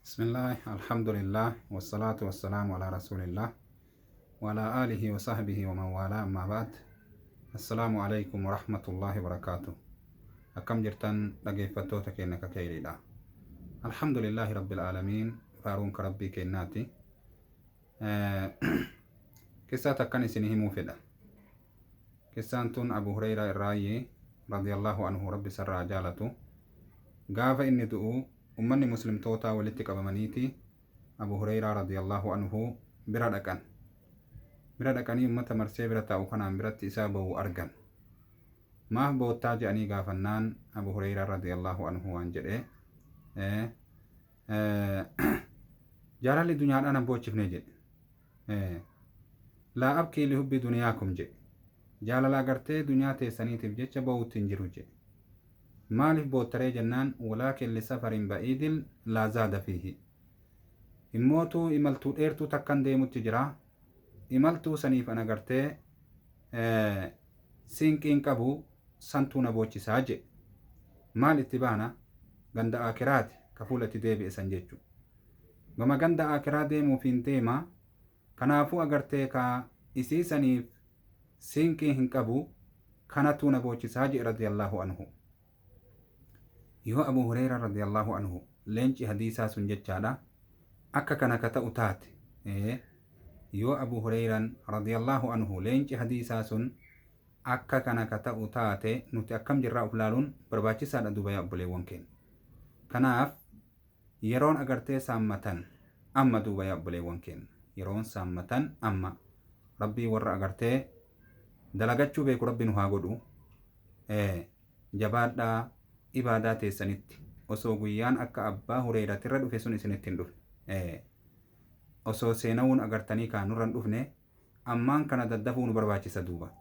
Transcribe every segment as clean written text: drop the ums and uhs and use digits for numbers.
Bismillah, alhamdulillah, wassalaatu wassalaamu alaa rasuulillah, wa alaa aalihi wa sahbihi wa man waalaa ammaa ba'd. Assalaamu alaikum wa rahmatullahi wa barakaatuh. Akkam jirtan dhageeffattoota keenya ka keeyriidha. Alhamdulillahi rabbil aalamiin, faaruun ka rabbii keennaati. Qissaa takkan isin himuu fedha. Qissaan tun Abu Hureyraa irraayyi radiyallahu anhu rabbi isarraa jaalatu. Gaafa inni du'u ummanni muslimtootaa walitti qabamaniiti Abu Hureyraa radiyallahu anhu bira dhaqan. Bira dhaqanii ummata marsee bira taa'u kanaan biratti isaa boo'u argan. Maaf boottaa je'anii gaafannaan Abu Hureyraa radiyallahu anhu waan jedhe jaalalli dunyaadhaan hin boochifne jedhe. Laa abkii lihubbi duniyaakum jedhe. Jaalala agartee dunyaa teessaniitiif jecha boo'utti hin jiru jedhe. Maaliif boottaree jennaan walaakin lisafarin ba'iidil laa zaada fiihi. Immootuu imaltuu dheertuu takkan deemutti jira. Imaltuu saniif an agartee siinqiin qabu santuu na boochisaa jedhe. Maal itti baana ganda aakiraati ka fuula itti deebi'e san jechu. Gama ganda aakiraa deemuufiin deema. Kanaafuu agartee ka isii saniif siinqii hin qabu kanatuu na boochisaa je'e radiyallahu anhu. Yoo Abu Hureyraa radiyallahu anhu leenci hadiisaa sun jechaadha akka kana ka ta'u taate yoo Abu Hureyraan radiyallahu anhu leenci hadiisaa sun akka kana ka ta'u taate nuti akkam jirraa of laaluun barbaachisaadha duuba yaa obboleewwan keenya. Kanaaf Yeroon agartee saammatan amma duuba yaa obboleewwan keenna. Yeroon saammatan amma. Rabbii warra agartee dalagachuu beeku Rabbi nu haa godhu. Jabaadhaa ibaadaa teessanitti. Osoo guyyaan akka abbaa hureeyratirra dhufe sun isinitti hin dhufne. Osoo seenawuun agartanii kaa nurra hin dhufne ammaan kana daddafuu nu barbaachisa duuba.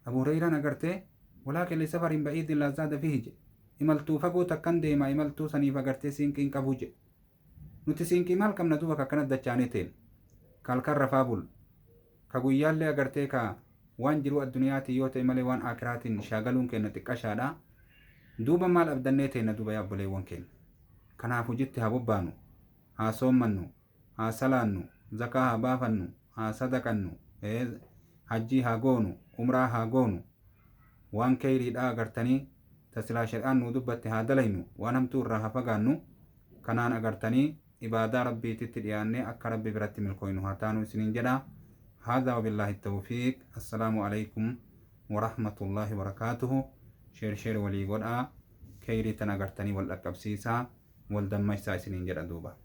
Abu Hureyraan agartee walaakin li safarin ba'iidin laa zaada fiihi jedhe. Imaltuu fagoo takkan deema imaltuu saniif agartee siinqii hin qabu jedhe. Nuti siinqii maal qabna duuba ka akkanatti dachaanee teennu. Ka halkan rafaa bullu. Ka guyyaallee agartee ka waan jiruu adduniyaatiin yoo ta'e malee waan aakiraatiin shaagaluun keenna xiqqashaadha. Duuba maal abdannee teenna duuba yaa obboleewwan keenna. Kanaaf hojitti haa bobbaanu. Haa soommannu. Haa salaannu, zakaa haa baafannu, haa sadaqannu, hajjii haa goonu, umraa haa goonu, waan keyriidhaa agartanii ta silaa shari'aan nuu dubbatte haa dalaynu, waan hamtuu irraa haa fagaannu, kanaan agartanii ibaadaa Rabbiititti dhiyaannee akka Rabbi biratti milkooynu haa taanuu isiniin jedha. Haadhaa wabillaahi tawfiiq. Assalaamu aleykum warahmatullaahi wabarakaatuhu. Sheer sheer walii godhaa, keyrii tan agartanii wal dhaqqabsiisaa, wal dammaysaa isiniin jedha duuba.